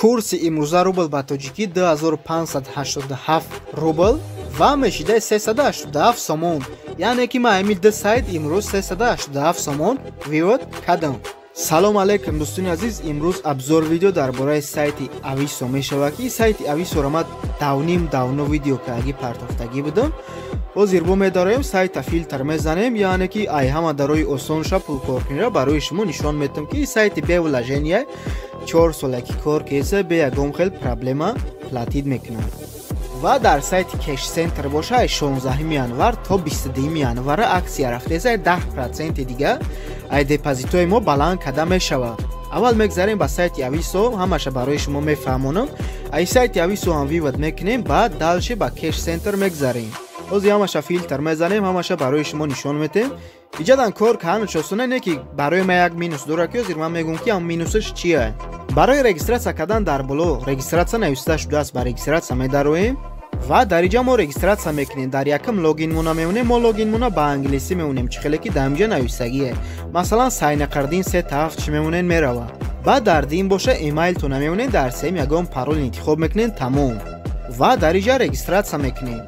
Курси имрӯза рубл ба тоҷикӣ 2587 рубл ва мешидаи 387 сомон. Яъне ки ман ҳамин ду сайт имрӯз 387 сомон вывод кардам. Салом алейкум, дӯстони азиз. Имрӯз обзор видео дар бораи сайти Ависо мешавад, ки сайти Ависоро ман давним давно видео кардагӣ партофтагӣ будам. Ҳозир бо медароем, сайта филтр мезанем, яъне ки ай ҳама дарои осонша пулкоркуниро барои шумо нишон метам, ки сайти бе вложения 4 сола ки кор кеса, бе ягон хел проблема платить мекунад. Ва дар сайти Кеш Центр боша, ай 16 январ то 22 январа акция рафтеса, 10% дига ай депозитҳои мо баланд карда мешавад. Аввал мегзарем ба сайти Ависо, ҳамаша барои шумо мефаҳмонам. Ай сайти Ависо ҳам вывод мекунем, баъд дальше ба Кеш Центр мегзарем. Ҳозир ҳамаша филтр мезанем, ҳамаша барои шумо нишон метем. Иҷадан кор карданаш осона, не ки барои ман як минус дорад, ки ҳозир ман мегӯм, ки ҳам минусаш чия. Барои регистрация кардан дар боло регистрация нависта шудааст, ба регистрация медароем ва дар инҷа мо регистрация мекунем. Дар якум логинмона мемонем, мо логинмона ба англисӣ мемонем, чӣ хеле ки дар инҷа навистагие. Масалан, сайнақардин 3 7 чӣ мемонем, мерава. Баъд дар дин боша эмайлтона мемонем, дар сеюм ягон парол интихоб мекунем, тамом. Ва дар инҷа регистрация мекунем.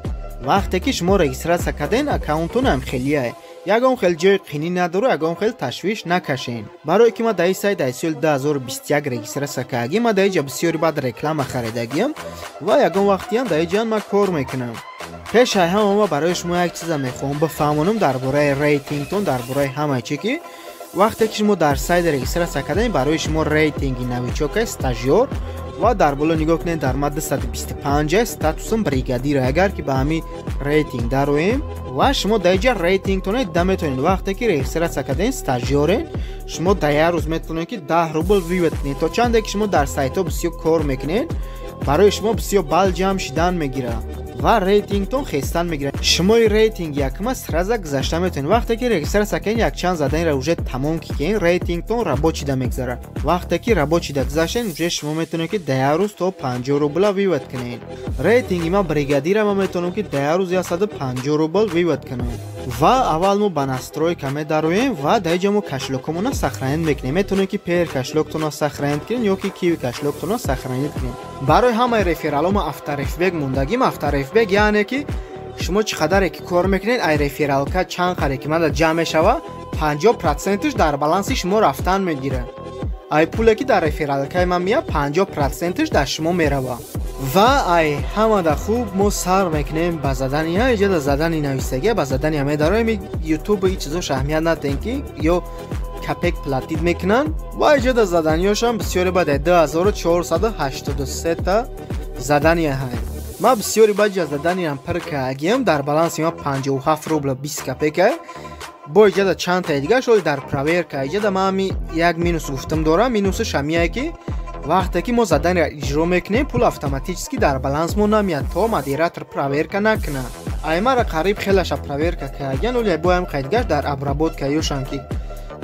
Вақте ки шумо регистрация карден, аккаунтонам хелия, ягон хел ҷои қинӣ надору, ягон хел ташвиш накашен. Барое ки ман дар ин сайт дар соли 2021 регистрация кардагим, ман дар инҷа бисёри баъд реклама харидагиам ва ягон вақтиам дар инҷа ман кор мекунам. Пеш ай ҳама ма барои шумо як чиза мехоҳам бифаҳмонам дар бораи рейтингтон, дар бораи ҳамаи чи, ки вақте ки шумо дар сайт регистрация кардем, барои шумо рейтинги новичок, стажёр. Ва дар боло нигоҳ кунед, дар ма 225 статусам бригадир. Агар ки ба ҳамин рейтинг дароем ва шумо дар инҷа рейтингтона дида метавонед. Вақте ки регистрация кардем, стажёрен, шумо дар як рӯз метавонед, ки 10 рубл вывод кунед. То чанде ки шумо дар сайтҳо бисёр кор мекунед, барои шумо бисёр балл ҷамъ шидан мегирад ва рейтингтон хестан мегирад. Шумои рейтинг якма сразу гузашта метавонед. Вақте ки регистрация кардем, якчанд заданира уже тамом ки кунед, рейтингтон рабочийда мегзарад. Вақте ки рабочийда гузаштен, уже шумо метавонед, ки дар як рӯз то 50 рубла вывод кунед. Рейтинги ман бригадира, ман метавонам, ки дар як рӯз 150 рубл вывод кунам. Ва аввал мо ба настройка медароем ва дар инҷа мо кошелёкомона сохранить мекунем. Метавонед, ки Payeer кошелёктонро сохранить кунед ё ки Киви кошелёктонро сохранить кунед. Барои ҳамаи рефералҳо мо авторефбек мондагим. Авторефбек яъне ки шумо чӣ қадаре ки кор мекунед, ай рефералка чанд қаре ки мада ҷамъ мешава, 50 проценташ дар баланси шумо рафтан мегирад. Ай пуле ки дар рефералкаи ман меяд, 50 проценташ дар шумо мерава. Ва ай ҳамада хуб мо сар мекунем ба задани иҷода задани навистагия, ба задани медароем. Ютуб и чизош аҳамият надиҳем, ки ё капек платить мекунанд. Ва иҷода заданиёшам бисёре бад, 2483 та задания ҳай. Ман бисёри баъди заданиям пир кардагиам, дар баланси ман 57 рубла 20 копейка. Бо иҷода чанд таи дигар шоли дар проверка. Иҷода ман ҳами як минус гуфтам дорам. Минусаш ҳамияе, ки вақте ки мо заданиро иҷро мекунем, пул автоматически дар баланс мо намеяд, то модератор проверка накунад. Аймара қариб хелаша проверка кардагиан, оли боям қайдгашт дар обработка ёшам, ки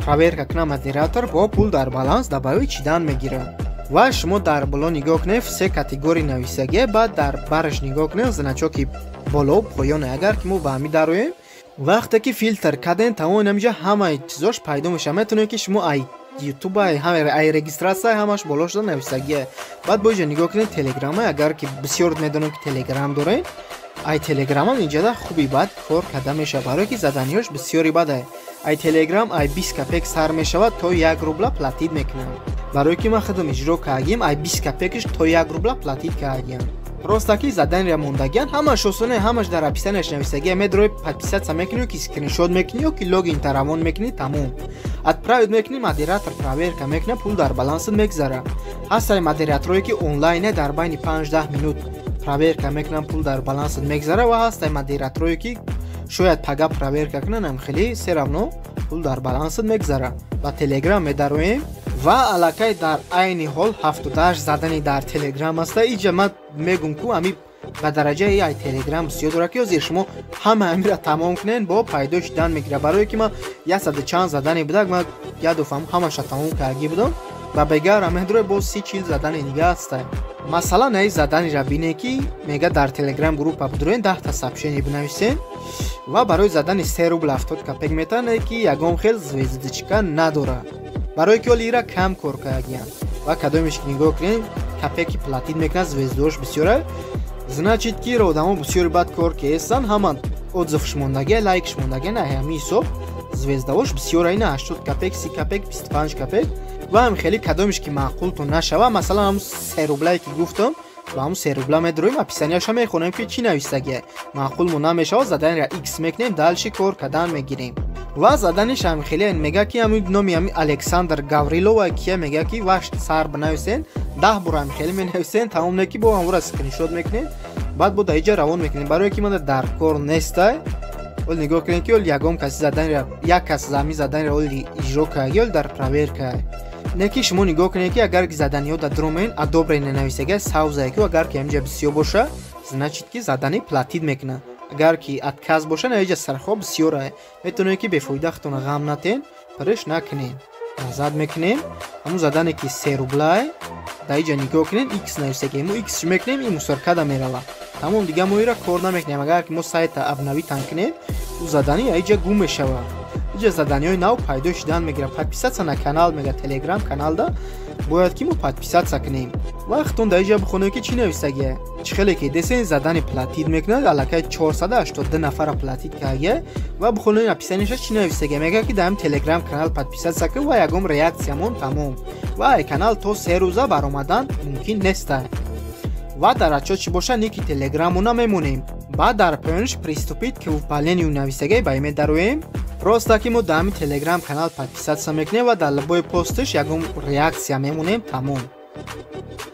проверка кунад модератор, бо пул дар баланс добавить чидан мегирад. Ва шумо дар боло нигоҳ кунед, все категории нависагия. Баъд дар бараш нигоҳ кунед, значоки боло поёне. Агар ки мо ба ҳами дароем, вақте ки филтр кардем, тамоми намиҷа ҳамаи чизош пайдо мешавад. Метавонед, ки шумо ай ютуб, ай регистрация ҳамаш боло шуда нависагия. Баъд бо иҷа нигоҳ кунед, телеграма. Агар ки бисёр медонем, ки телеграм дорем, ай телеграмам инҷада хуби бад кор карда мешавад, барое ки заданиёш бисёри бад. Ай телеграм ай 20 копеек сар мешавад, то 1 рубла платить мекунам. Барое ки ман худам иҷро кардагим, ай 20 копейкаш то 1 рубла платить кардагиам. Просто ки заданира мондагиан, ҳамаш осоне, ҳамаш дар описанияш нависагия. Медрои, подписаться мекунӣ, ки скриншот мекунӣ ё ки логин таравон мекунӣ, тамом, отправить мекунӣ, модератор проверка мекунад, пул дар балансат мегзарад. Ҳастаи модераторое, ки онлайне, дар байни 5-10 минут проверка мекунанд, пул дар балансат мегзарад. Ва ҳастаи модераторое, ки шояд пага проверка кунанд, хеле всё равно пул дар балансат мегзарад. Ба телеграм медароем ва аллакай дар айни ҳол 78 задани дар телеграм аста. Иҷа ман мегум, ку ами ба дараҷаи ай телеграм бисёр дорад, ки ҳозир шумо ҳама амира тамом кунед, бо пайдо шудан мегирад. Барое ки ман яксаду чанд задане будак, ман як дафъа ҳамаша тамом кардагӣ будам. Ба бегара медрои, боз 30-40 задани дига аста. Масалан, ай заданира бине, ки мега дар телеграм группа бидроен, 10 та сообщение бинависен ва барои задани 3 рубл 70 копеек метавонед, ки ягон хел звездочка надорад, барое ки оли ира кам кор кардагиям. Ва кадомеш ки нигоҳ кунем, копейки платить мекунад, звездош бисёра, значит ки одамо бисёри бад кор кеестанд, ҳама отзывш мондагия, лайкш мондагия, на ҳами ҳисоб звездавош бисёра, ина 80 копеек, 30 копеек, 25 копеек. Ва ҳам хеле кадомеш ки маъқултон нашава, масалан ҳамун 3 рублае ки гуфтам, ба ҳамун 3 рубла медроем, описанияша мехонем ки чӣ нависагия, маъқулмо намешава, заданира икс мекунем, дальше кор кардан мегирем. Ва заданиш ҳам хеле мега ки ҳамин номи ҳамин Александр Гаврилова кия, мега ки ваш сар бинависен, 10 бор ҳам хеле менависен, тамом не ки бо ҳамура скриншот мекунем, баъд бо даиҷа равон мекунем, барое ки мана дар кор нестай. Ол нигоҳ кунем ки ол ягон каси заданира, як кас ҳамин заданира ол иҷро кардаги, ол дар проверка. Не ки шумо нигоҳ кунед ки агар ки заданиҳо дар дромен одобрение нависага, савзае ки агар ки ҳаминҷа бисёр боша, значит ки задани платить мекунад. Агар ки отказ боша, наиҷа сархо бисёрае, метавонед ки бефоида худтона ғам натен, пареш накунед. Назад мекунем, ҳамун задане ки 3 рублае, дар иҷа нигоҳ кунед, икс нависага, мо икс мекунем, ин мусоркада мерава. Тамом, дига мо ира кор намекунем. Агар ки мо сайта обновить кунем, ӯ задани аиҷа гум мешавад. Иҷа заданиҳои нав пайдо шудан мегирад. Подписаться на канал мега, телеграм каналда бояд ки мо подписаться кунем. Вақтон дар иҷа бихонем ки чӣ нависагия. Чӣ хеле ки десен задани платить мекунад, аллакай 482 нафара платить кардагия. Ва бихонем описанияша чӣ нависагия. Мега ки дар ҳам телеграм канал подписаться кун ва ягон реаксиямон, тамом. Ва ай канал то 3 рӯза баромадан мумкин неста. Ва дар отчёт чӣ боша, ники телеграмона мемонем. Баъд дар поёниш приступить к выполнению нависагия, ба име дароем. Просто ки мо дар ҳамин телеграм канал подписаться мекунем ва дар любой посташ ягон реаксия мемонем, тамом.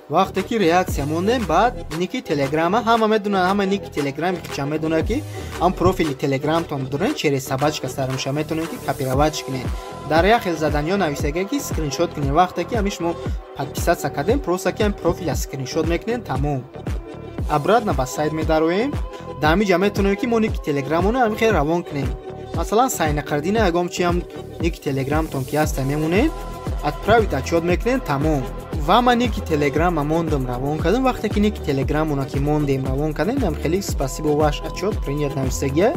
Вақте ки реаксия мондем, баъд ники телеграма ҳама медонад, ҳама ники телеграми хича медонад ки ҳам профили телеграмтон дорен, через собачка сармша метавонед ки копировать кунед. Дар як хел заданиҳо нависага ки скриншот кунед. Вақте ки ҳамин шумо подписаться кардем, просто ки ҳам профиля скриншот мекунед, тамом. Обратно ба сайт медароем. Дар ҳамин ҷа метавонем ки мо ники телеграмона ҳамин хел равон кунем. Масалан, сайнақардина ягон чи ҳам ники телеграмтон ки ҳаста мемонед, отправить отчёт мекунед, тамом. Ва ман ники телеграма мондам, равон кардам. Вақте ки ники телеграмона ки мондем, равон кардем, ам хеле спасибо, ваш отчёт принят нависагия.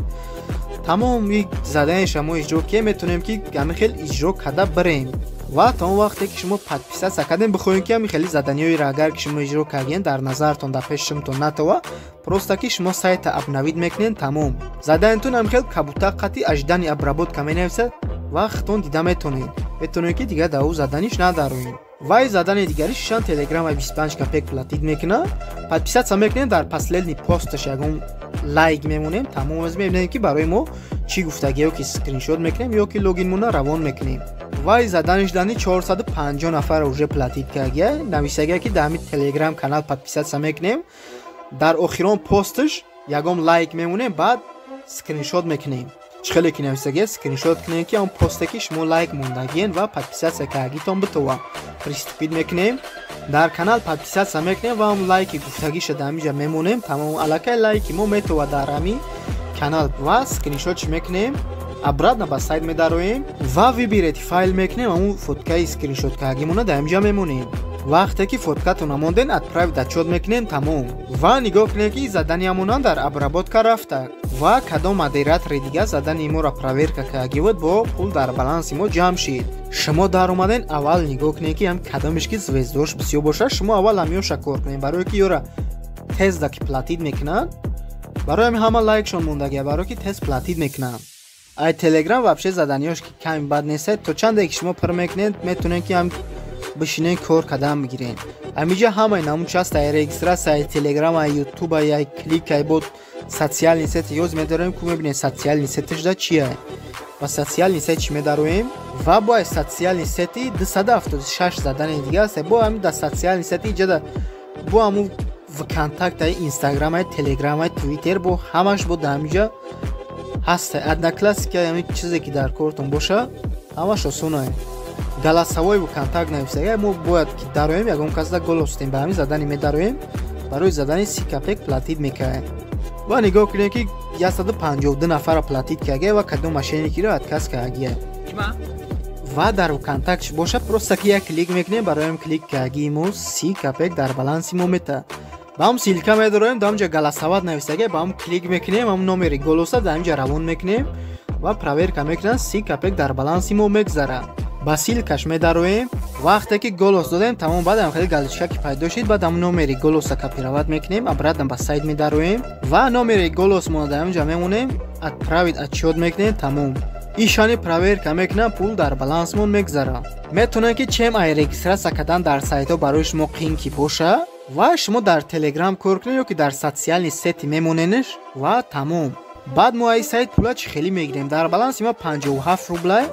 Тамом, и заданиша мо иҷро ки метавонем ки ҳамин хел иҷро карда бирем. Ва то он вақте ки шумо подписаться кардем, бихоҳем ки ҳамин хели заданиҳоеро агар ки шумо иҷро кардем, дар назартон, дар пеши шумтон натова, просто ки шумо сайта обновить мекунед, тамом. Заданиятон ҳамин хел кабута қати ожидание обработка менависад, вақтон дида метавонед. Метавонед ки дигар дар ӯ заданиш надароем. Вай задани дигари шишан телеграма 25 копеек платить мекунад. Подписаться мекунем, дар последний посташ ягон лайк мемонем, тамом. Аз мебинем ки барои мо чӣ гуфтагӣ, ё ки скриншот мекунем, ё ки логинмона равон мекунем. Вай заданиш дани 450 нафар уже платить кардагия. Нависагия ки дар ҳамин телеграм канал подписаться мекунем, дар охирон посташ ягон лайк мемонем, баъд скриншот мекунем. Чӣ хеле ки нависагия, скриншот кунем ки он посте ки шумо лайк мондагиен ва подписаться кардагитон битова. Приступить мекунем, дар канал подписаться мекунем ва ҳам лайки гуфтагиша дар ҳаминҷа мемонем, тамом. Аллакай лайки мо метова дар ҳамин канал ва скриншот чӣ мекунем, обратно ба сайт медароем ва выберите файл мекунем, ҳамун фоткаи скриншот кардагимона дар ҳаминҷа мемонем. Вақте ки фоткатона монден, отправить отчёт мекунем, тамом. Ва нигоҳ кунем ки заданиямонан дар обработка рафта ва кадом модератори дига задани моро проверка кардаги буд, бо пул дар баланси мо ҷамъ шид. Шумо даромаден, аввал нигоҳ кунед ки ҳам кадомеш ки звездош бисёр бошад, шумо аввал ҳамёша кор кунед, барое ки ёра тезда ки платить мекунанд. Барои ҳамин ҳама лайкшон мондагия, барое ки тез платить мекунанд. Ай телеграм вообще заданиёш ки ками бад нестад, то чанде ки шумо пур мекунед, метавонед ки ҳам бишинед кор кардан бигиред. Ҳамиҷа ҳамаи намуч ҳаст, ай регистрация, ай телеграм, ай ютуб, ай клик, ай бо социальный сети. Ёз медароем ку мебинед социальный сеташда чия. Ба социальный сет чӣ медароем ва бо ай социальный сети 276 задани дига аст. Бо ҳамин дар социальный сети иҷада бо ҳамун ВКонтакт, ай инстаграм, ай телеграм, ай твиттер, бо ҳамаш бо дар ҳамиҷа ҳаст. Одноклассники, ҳамин чизе ки дар кортон боша, ҳамаш осонае. Голосовой ВКонтакт нависага, мо бояд ки дароем, ягон касда голос дем, ба ҳамин задани медароем, барои задани 30 копеек платить мекунем. Ва нигоҳ кунем ки 152 нафара платить кардагия ва кадом мошенникиро отказ кардагия. Ва дар ВКонтакт боша, просто ки як клик мекунем, барои клик кардагии мо 30 копеек дар баланси мо мета. Ба ҳам ссылка медароем, дар ҳамҷа голосовать нависага, ба ҳам клик мекунем, ҳам номери голоса дар ҳамҷа равон мекунем ва проверка мекунанд, 30 копеек дар баланси мо мегзарад. Ба ссылка ш медароем. Вақте ки голос додем, тамом, баъдам хеле галочка ки пайдо шид, баъдам номери голоса копировать мекунем, обратно ба сайт медароем ва номери голосмона дар инҷа мемонем, отправить отчет мекунем, тамом. Ишани проверка мекунам, пул дар балансмон мегзара. Метавонем ки чем ай регистрация кардан дар сайтҳо барои шумо қин ки боша, ва шумо дар Телеграм кор кунед ё ки дар социальный сети мемоненш ва тамом. Баъд мо ай сайт пула чӣ хеле мегирем? Дар баланси ма 57 рублай.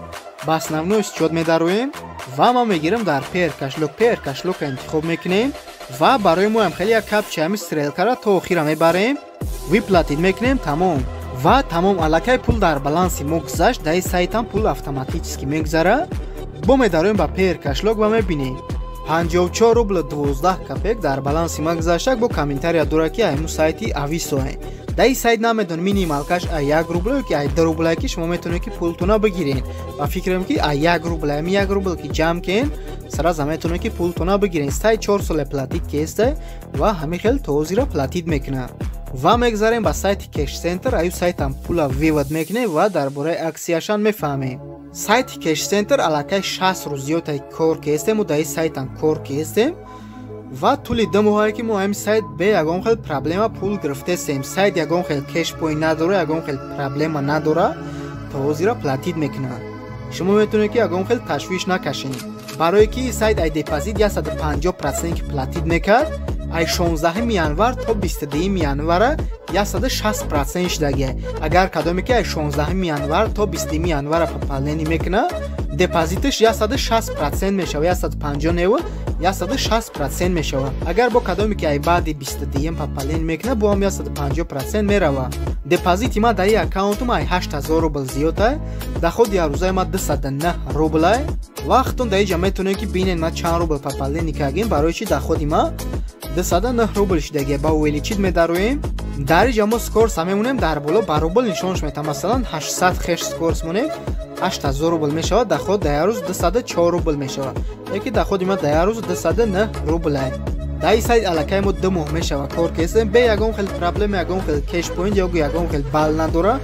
Ба основной счет медароем ва ма мегирам дар Payeer кошелёк. Payeer кошелёк а интихоб мекунем ва барои моам хеле як капчи ҳами стрелка ра то охира мебарем, выплатить мекунем, тамом ва тамом. Аллакай пул дар баланси мо гузашт. Дар сайтам пул автоматически мегузара. Бо медароем ба Payeer кошелёк ва мебинем, 54 рубл 12 копеек дар баланси ма гузаштак. Бо комментария дора, ки айму сайти Ависое. Дар ин сайт намедонам, минималка ш ай 1 рубл ё ки ай 2 рубле, ки шумо метавонед, ки пултона бигирен. Ба фикрам, ки ай 1 рубл, ами 1 рубл ки ҷамъ кен, сразу метавонед, ки пултона бигирен. Сайт 4 соле платить кесте ва ҳамин хел то ҳозира платить мекунад. Ва мегзарем ба сайти Кеш Центр. Аю сайтам пула вывод мекунем ва дар бораи аксияшан мефаҳмем. Сайти Кеш Центр аллакай 60 рӯз зиёдай кор кестему, дар ин сайтам кор кестем ва тӯли 2 моҳае, ки мо ҳамин сайт бе ягон хел проблема пул гирифтесем. Сайт ягон хел кэшпоинт надора, ягон хел проблема надора, то ҳозира платить мекунад. Шумо метавонед, ки ягон хел ташвиш накашед, барое ки сайт ай депозит 150% ки платить мекард, ай 16 январ то 22 январа 160% шудагия. Агар кадоме ки ай 16 январ то 22 январа пополнение мекунад, депозиташ 160% мешавад, 150 неву 160% мешавад. Агар бо кадоме ки ай баъди 22 пополнение мекунад, бо ҳам 150% меравад. Депозити ма дар ин аккаунтум ай 8000 рубл зиёда, доходи ҳаррӯзаи ма 209 рублай. Вақтон дар инҷа метавонед, ки бинед, ма чанд рубл пополнение кардем, барои чи доходи ма 209 рубл шудагия. Ба увеличить медароем. Дар инҷа мо скорость а мемонем, дар боло ба рубл нишонш метам. Масалан, 800 хеш скорость монем, 8000 рубл мешавад, доход дар як рӯз 204 рубл мешавад, яки доходи ма дар як рӯз 209 рублай. Дар ин сайт аллакай мо 2 моҳ мешавад кор кестем, бе ягон хел проблема, ягон хел кэшпоинт ё ягон хел бал надора.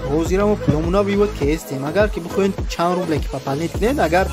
Ҳозира мо пуломуна вывод кестем. Агар ки бихоҳед, чанд рубле ки пополнить кунед, агар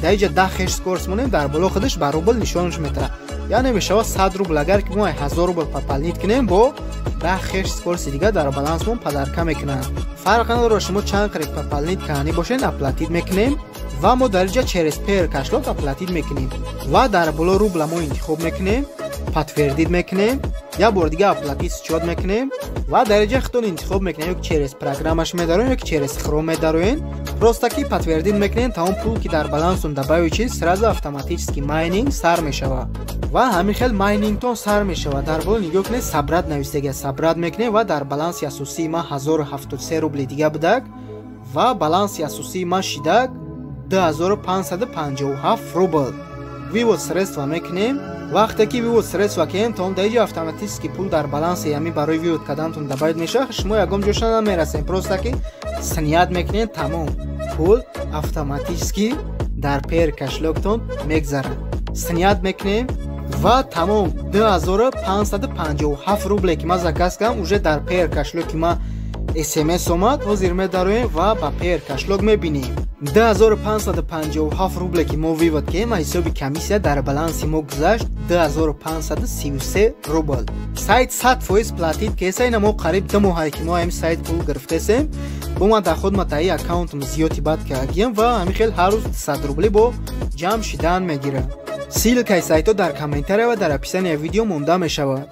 дар инҷа 10 хеш скорость монем, дар боло худаш ба рубл нишонаш метавад, яъне мешавад 100 рубл. Агар ки мо 1000 рубл пополнить кунем, бо 10 хеш скорость и дига дар балансмон подарка мекунанд. Фарқ надорад, шумо чанд қариб пополнить кардани бошед. Оплатить мекунем ва мо дар инҷа через Payeer кошелёк оплатить мекунем ва дар боло рубла мо интихоб мекунем, подтвердить мекунем, як бор дига оплатить счет мекунем ва дар инҷа худтон интихоб мекунем, ё ки через программаш медароем, ё ки через Хром медароем. Просто ки подтвердить мекунем, тамом. Пул ки дар балансун добавить шид, сразу автоматически майнинг сар мешавад ва ҳамин хел майнингтон сар мешавад. Дар боло нигоҳ кунед, собрать навистага, собрать мекунем ва дар баланси асосии ма 1073 рубли дига будак ва баланси асосии ма шидак 2557 рубл. Вывод средства мекунем. Вақте ки вывод средства кунем, то он дар инҷа автоматически пул дар баланси ҳамин барои вывод кардантон добавить мешавад. Шумо ягон ҷоша намерасем, просто ки снять мекунем, тамом, пул автоматически дар Payeer кошелёк тон мегзарад. Снять мекунем ва тамом, 2557 рубле ки ман заказ кардам, уже дар Payeer кошелёк и ма смс омад. Ҳозир медароем ва ба Payeer кошелёк мебинем, 2557 рубле ки мо вывод кардем, ҳисоби комиссия дар баланси мо гузашт 2533 рубл. Сайт 100% платить кеса. Ина мо қариб 2 моҳае, ки мо ҳамин сайт пул гирифтесем. Бо ман доход ма таи аккаунтам зиёди бад кардагиям ва ҳамин хел ҳар рӯз 100 рубли бо ҷамъ шидан мегирад. Ссылка и сайтҳо дар комментария ва дар описания видео монда мешавад.